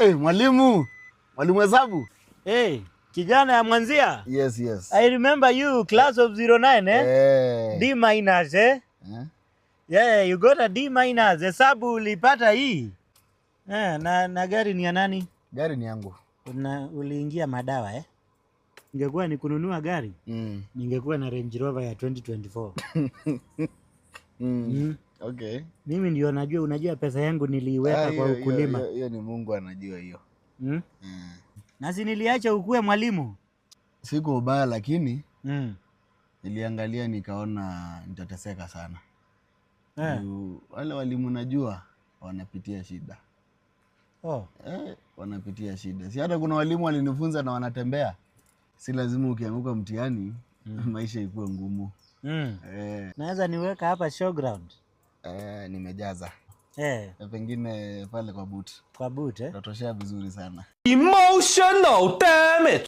Hey, mwalimu. Mwalimu hesabu. Hey, kijana ya Mwanzia. Yes. I remember you, class of 09, eh? Eh. D minus, eh? Eh? Yeah, you got a D minus. Hesabu ulipata hii. Eh, na gari ni ya nani? Gari ni yangu. Uliingia madawa, eh? Ningekuwa ni kununua gari, ningekuwa na Range Rover ya 2024. Okay. Mimi ndio najua, unajua pesa yangu niliiweka Ah, kwa ukulima. Hiyo ni Mungu anajua hiyo. Na si niliacha ukue mwalimu. Siko ubaya, lakini niliangalia nikaona nitateseka sana. Juu wale walimu najua wanapitia shida. Eh, wanapitia shida. Si hata kuna walimu walinifunza na wanatembea. Si lazima ukianguka mtihani maisha ikuwe ngumu. Eh. Naweza niweka hapa showground. Eh, nimejaza. Na pengine pale kwa boot. Kwa boot, eh? Tatoshea vizuri sana. Emotional damage.